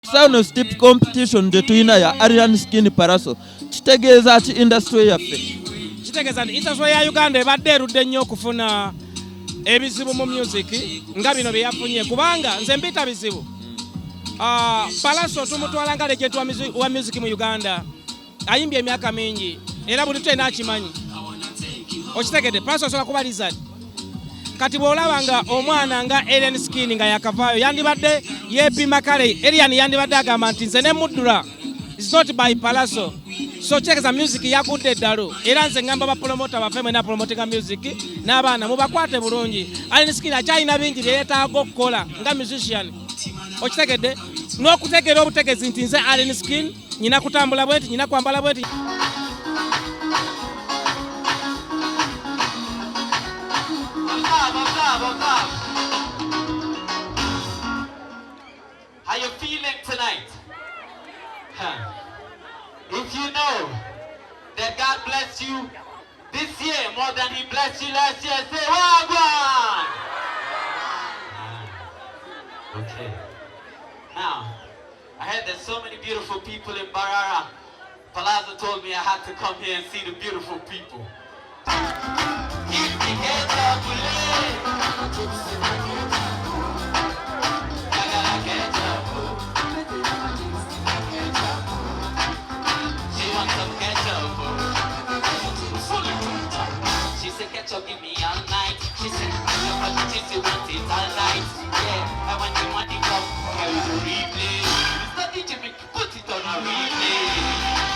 Sound Steep competition gye tulina ya Alien Skin Pallaso kitegeeza ki industry yaffe? Kitegeeza nti industry ya Uganda ebadde erudde nnyo okufuna ebizibu mu music nga bino bye yafunye, kubanga nze mbiyita bizibu. Pallaso tumutwala nga legend wa music mu Uganda, ayimbye emyaka mingi era buli tulina akimanyi. Okitegedde, Pallaso asobola kuba lizard. Kati bw'olaba nga omwana nga Alien Skin nga yakavaayo, yandibadde yeepima. Kale Alien yandibadde agamba nti nze ne Mudra is not by Pallaso. So kitegeeza music yagudde eddalu. Era nze ngamba bapromota baffe mwena promotinga music n'abaana mubakwate bulungi. Alien Skin akyalina bingi bye yeetaaga okukola nga musician. Okitegedde, n'okutegeera obutegezi nti nze Alien Skin nyina kutambula bweti, nyina kwambala bweti. Up, up, up, up. How you feeling tonight? Huh. If you know that God blessed you this year more than he blessed you last year, say Wagwan! Okay. Now, I heard there's so many beautiful people in Mbarara. Pallaso told me I had to come here and see the beautiful people. Give me ketchup, ketchup. She wants some ketchup. She said, ketchup, give me all night. She said, ketchup, she said, want it all night. Yeah, and when the money come, carry the replay. Mr. DJ, make you put it on a replay.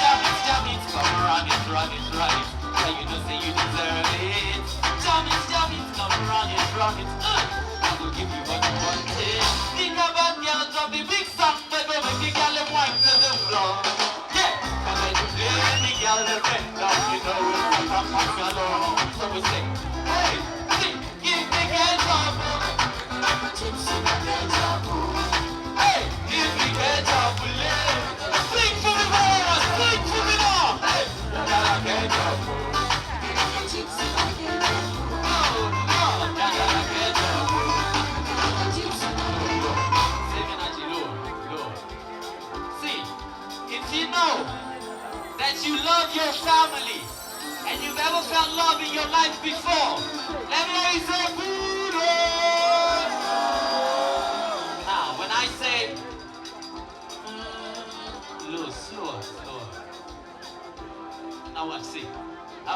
Jam it, come run it, run it, run it. Yeah, you know, say you deserve it. Jam it, come run it, run it. I will give you what you want. Think about girl, drop the big song, but go make the girl them wine to the floor. Yeah, and when you play the girl them bend down, you know it's a from. So we say, hey, see, give me ketchup. Hey, give me ketchup. Sing for me, boy, sing for me now. Hey, ketchup. Oh, no, ketchup. Same energy, low, low. See, if you know that you love your family and you've ever felt love in your life before, let me hear you say, "Budo." Now, when I say, low, slower, slower. Now watch, see. I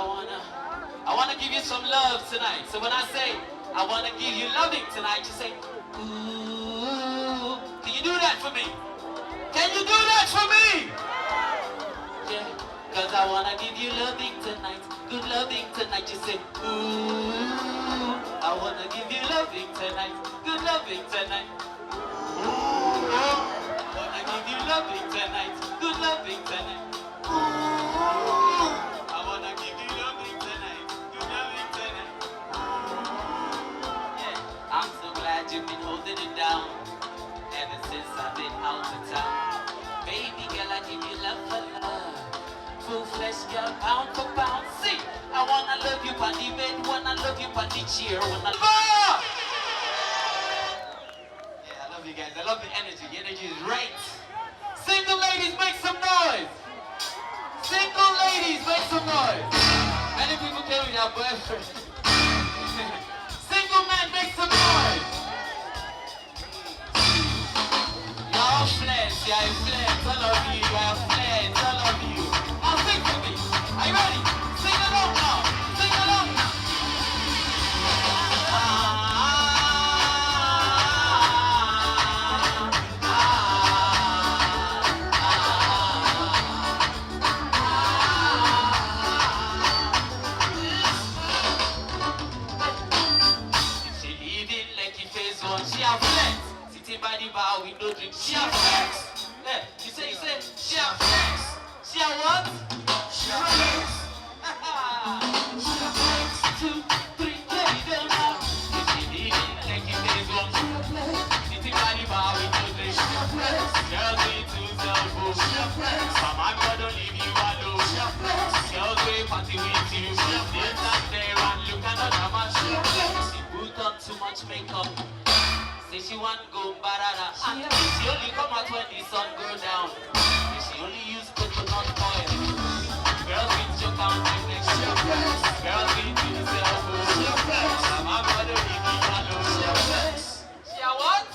wanna give you some love tonight. So when I say, I wanna give you loving tonight, you say, ooh. Can you do that for me? Can you do that for me? Yeah, 'cause I wanna give you loving tonight, good loving tonight. You say, ooh, I wanna give you loving tonight, good loving tonight. Ooh, I wanna give you loving tonight, good loving tonight. Ooh, I wanna give you loving tonight, good loving tonight. Ooh, yeah, I'm so glad you've been holding it down ever since I've been out of town. Baby girl, I give you love for love. Full flesh girl, pound for pound. See, I wanna love you pon the bed, wanna love you pon the chair, wanna. Yeah, I love you guys. I love the energy. The energy is right. Single ladies, make some noise. Single ladies, make some noise. Many people came with their boyfriend. Single men, make some noise. Y'all flex, yeah, flex. All of you, you are flex, all of you. Now sing for me. Are you ready? Sing along now. Sing along now. Ah, ah, ah. She living like if phase one, she a flex. Sitting by the bar with no drink, she a flex. Yeah, you say, she a flex. She a what? She a flex. She a flex. Two, three, play them now. If she living like if phase one, she a flex. Sitting by the bar with no drink, she a flex. Girls with two cell phones, she a flex. Mama God don't leave you alone, she a flex. Girls will party with you, she a flex. Stand there and look another man, she a flex. She put on too much makeup. Say she want go barara. She only come out when the sun go down. She only use coconut oil. Girls with your count next. Girls with yourself. My brother, she a what?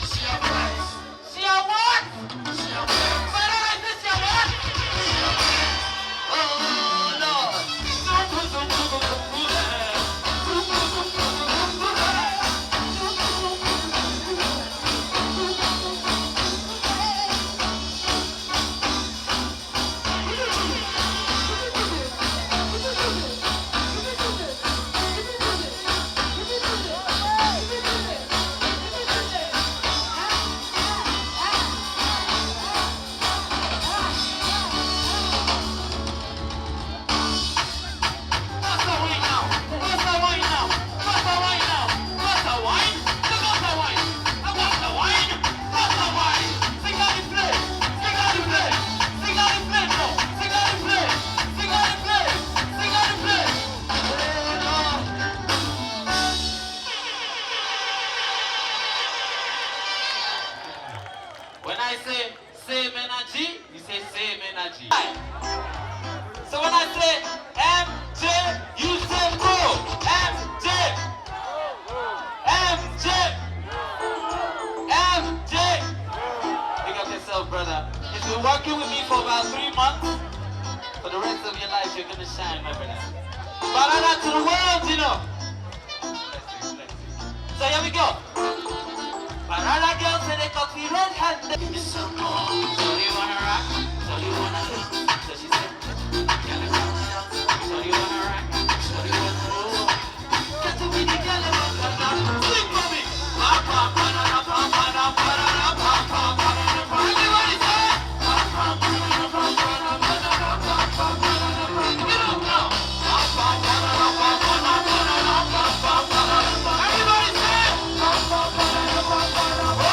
She a what? She a what? Barara, she a what? Oh Lord. What's the wine now? What's the wine now? What's the wine now? What's the wine? What's the wine? What's the wine? What's the wine? Sing out the play. Sing out the play. Sing out the play now. Sing out the play. Sing out the play. Sing out the play. Oh Lord. When I say same energy, you say same energy. So when I say MJ, you say go. MJ. MJ. MJ. Pick up yourself, brother. You've been working with me for about 3 months. For the rest of your life, you're gonna shine, my brother. Banana to the world, you know. Blessing, blessing. So here we go. Banana girls say they got the red hand. So you wanna rock? So you wanna rock? So she said, so you wanna rock? So you wanna roll? Got to be the girl you want to rock. Sing for me. Pa pa pa na na pa pa na pa na na pa pa pa na na pa. Everybody say. Pa pa pa na na pa pa na pa na na pa pa pa na na pa. Get up now. Pa pa pa na na pa pa na pa na na pa pa pa na na pa. Everybody say. Pa pa pa na na pa pa na pa.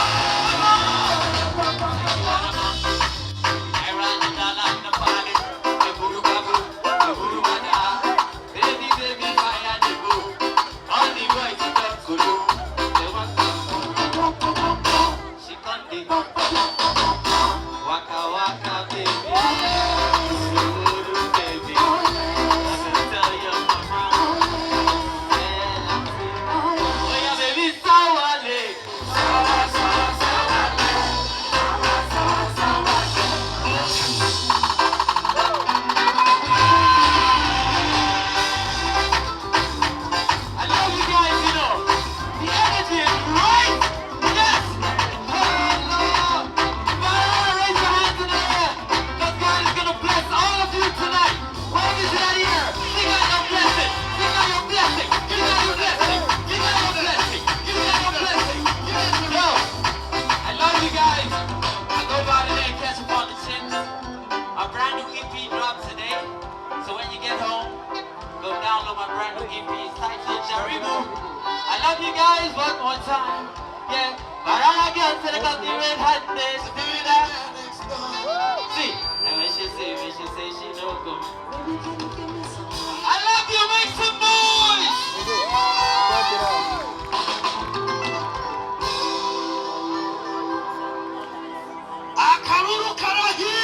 I ran the dollar in the party. The buru babu, the buru bada. Baby, baby, fire the go. All the boys in the kulu. They want to she can't be. Waka waka, baby. Suru, baby. Tell your mama. Oh yeah, baby, sawale. Sawa, sawa, sawale. Sawa, sawa, sawale. I love you guys, you know. The energy is right. Yes. Oh, Lord. Banana, raise your hands in the air. Because God is going to bless all of you tonight. Where is that ear? Sing out your blessing. Sing out your blessing. Give out your blessing. Give out your blessing. Give out your blessing. Give out your Yo, I love you guys. I go by today and catch up on the chips. My brand new EP dropped today. So when you get home, go download my brand new EP. It's titled Jaribu. I love you guys one more time. Yeah. Banana girl to the country red hat days. Do that. See. And when she say she no go. I love you. Make some noise. Akaruru karahi.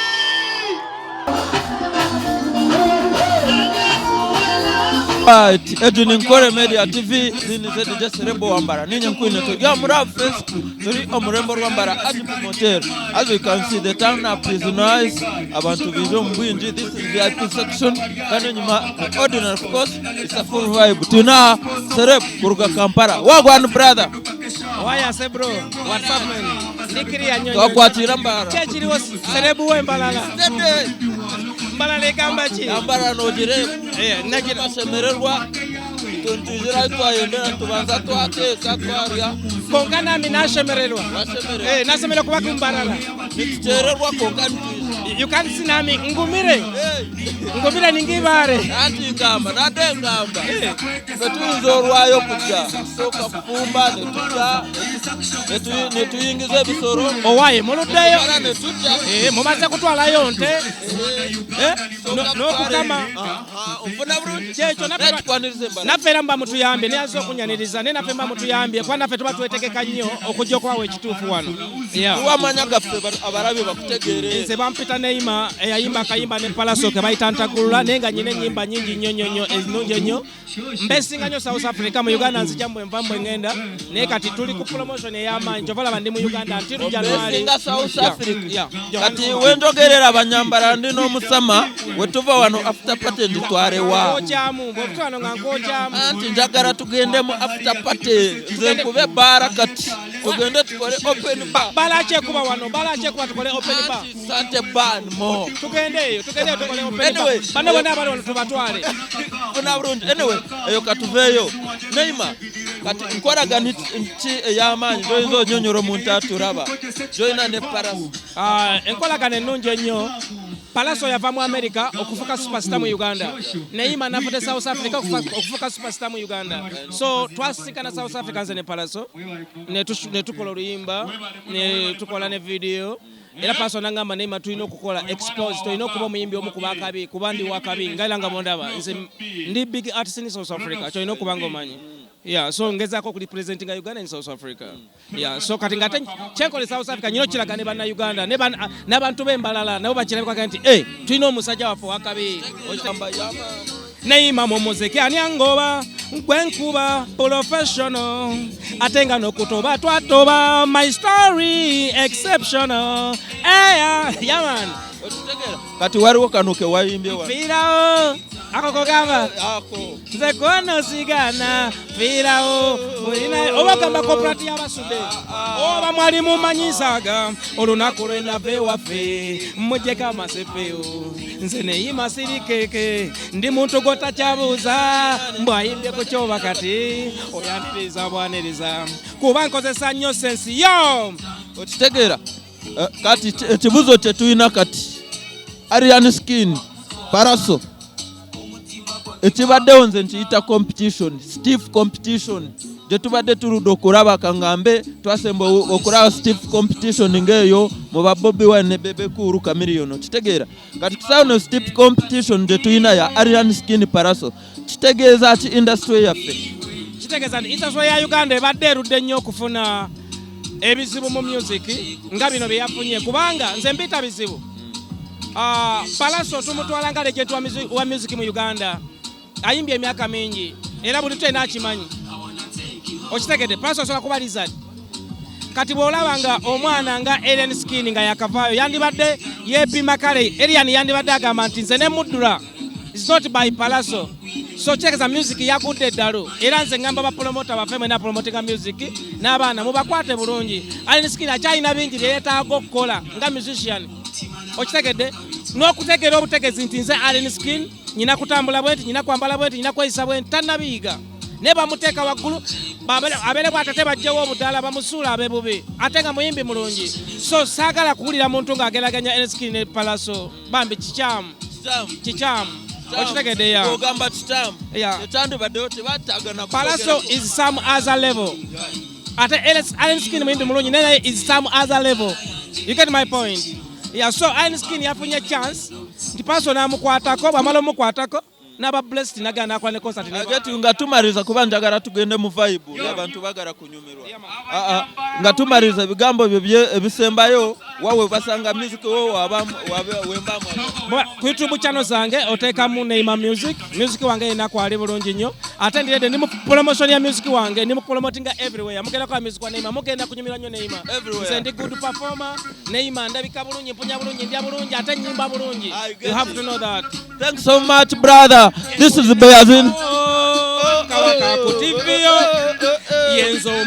Right, Edwin Nkore Media TV zini zetu just Rebo Wambara ninye nkwine tujya muri Fest turi omurembo rwambara Agip Motel. As you can see, the turn up is nice. Abantu bijo mbwinji. This is VIP section kandi nyuma the ordinary, of course it's a full vibe. Tuna Sereb kuruga Kampala. Wagwan brother. Waya se bro, what's up man? Ndikiriya nnyo nnyo. Twakwatira Mbara. Ki ekiriwo celeb w'Embalala? Sede. Mbalala egamba ki? Ambara nogire. Eh, nagira Mashemererwa tuntujira twayendera tubanza twateeka twarya. Konka nami nashemererwa. Washemererwa. Eh, nasemererwa kuba ku Mbalala. Nituchererwa konka nitwija. You can't see nami ngumire. Ngumire ningibare. Anti ngamba nadde ngamba ffe tuyinza olwayo kujja tusooka kufumba ne tutya ne tuyingiza ebisolo Owaye muluddeyo. mala ne tutya. Mumaze kutwalayo nte. N'okukama. Onfuna bulungi? Kyekyo naffe Naye tukwaniriza embala. Naffe era muba mutuyambye naye azze okunyaniriza naye naffe muba mutuyambye kuba naffe tuba twetegeka nnyo okujja okubawa ekituufu wano. Yeah. Tuwa amanya gaffe abalabi bakutegeere. Nze bampita Neima eyayimba akayimba ne Pallaso ke bayita Ntagulula naye nga nyina ennyimba nnyingi nnyo nnyo nnyo ennungi ennyo. Mbesinga nnyo South Africa, mu Uganda nzija mbwe nva mbwe ngenda naye kati tuli ku promotion ey'amaanyi kyova olaba ndi mu Uganda until January. Obesinga South Africa. Yeah. Kati wenjogerera abanyambala ndi n'omusama wetuva wano after party nditwarewa. Nkwokyamu bw'otuta wano nga nkwokyamu. Anti njagala tugende mu after party nze nkube ebbaala kati tugende tukole open bar. Bala kyekuba wano, bala kyekuba tukole open bar. Anti sante bar mo. Tugende eyo, tugende eyo tukole open bar. Anyway. Banno bonna abali wano tubatwale. Funa bulungi. Anyway, eyo katuveeyo. Neima, kati nkolagana ki ey'amaanyi gy'oyinza onyonyola omuntu atulaba gy'olina ne Pallaso? Enkolagana ennungi ennyo. Pallaso yava mu America okufuuka superstar mu Uganda. Neima navudde South Africa okufuuka superstar mu Uganda. So twasinkana South Africa nze ne Pallaso ne tukola oluyimba ne tukola ne video. Era Pallaso n'angamba Neima tulina okukola expose, tulina okuba omuyimbi omu ku bakabi kuba ndi wakabi nga era nga bw'ondaba nze ndi big artist in South Africa kyolina okuba ng'omanyi. Yeah, so ngezaako okurepresentinga Uganda in South Africa. Yeah, so kati ngate kyenkola e South Africa nyina okiraga ne bannayuganda ne n'abantu b'embalala nabo bakirabika nti tulina omusajja waffe owakabi. Neima mu muziki ani angoba gwe nkuba professional ate nga n'okutoba twatoba my story exceptional. Yeah, yeah man. Okitegeera? Kati waliwo kano ke wayimbye wano. Fiirawo ako kogamba Ako. Nze kono sigana fiirawo olina oba gamba corporate y'abasudde oba mwali mumanyisaga olunaku lwe nava ewaffe mujjeko amasepeo nze neyima sirikeke ndi muntu gwotakyabuuza mbwayimbye ku kyoba kati oyaniriza bwaniriza kuba nkozesa nnyo sensi yo. Okitegeera? Kati ekibuzo kye tulina kati Alien Skin Pallaso ekibaddewo nze nkiyita competition, stiff competition gye tubadde tuludde okulaba kaŋŋambe twasemba okulaba stiff competition ng'eyo mu ba Bobi Wine ne Bebe Cool Chameleone. Okitegeera? Kati kusaawa no stiff competition gye tulina ya Alien Skin Pallaso kitegeeza ki industry yaffe? Kitegeeza nti industry ya Uganda ebadde erudde nnyo okufuna ebizibu mu music nga bino bye yafunye kubanga nze mbiyita bizibu. Pallaso tumutwala nga legend wa music mu Uganda ayimbye emyaka mingi era buli tulina akimanyi. Okitegedde? Pallaso asobola kuba lizard. Kati bw'olaba nga omwana nga Alien Skin nga yakavaayo yandibadde yeepima kale Alien yandibadde agamba nti nze ne muddula It's not by Pallaso. So kitegeeza music yagudde eddalu era nze ngamba ba promoter baffe mwena promotinga music n'abaana mubakwate bulungi. Alien Skin akyalina bingi bye yeetaaga okukola nga musician. Okitegedde? N'okutegeera obutegezi nti nze Alien Skin nyina kutambula bwenti, nyina kwambala bwenti, nyina kweyisa bwenti, tannabiyiga. Naye bamuteeka waggulu abeere bw'ate ate baggyewo obudaala bamusuula abe bubi ate nga muyimbi mulungi. So saagala kuwulira muntu ng'ageraganya Alien Skin ne Pallaso bambi kikyamu. Kikyamu. Okitegedde ya? Ogamba kikyamu. Yeah. Ekyandibaddewo tebaatagana Pallaso is some other level. Ate Alien Skin muyimbi mulungi naye is some other level. You get my point? Yeah, so Alien Skin yafunye chance nti Pallaso n'amukwatako bw'amala omukwatako n'aba blessed n'agenda n'akola ne concert ne Agati nga tumaliriza kuba njagala tugende mu vibe abantu bagala kunyumirwa. Nga tumaliriza ebigambo byo ebisembayo wawe basanga music wo wembamu. Ku YouTube channel zange oteekamu Neima Music. Music wange yenna kwali bulungi nnyo. Ate ndi ready, ndi mu promotion ya music wange, ndi mu promotinga everywhere. Mugenda kwa music wa Neima, mugenda kunyumirwa nnyo Neima. Everywhere. Nze ndi good performer. Neima ndabika bulungi, mpunya bulungi, ndya bulungi, ate nnyimba bulungi. I get You have it. to know that. Thanks so much brother. This is Beazin. Oh, Kabaka ku TV yo. Yenzo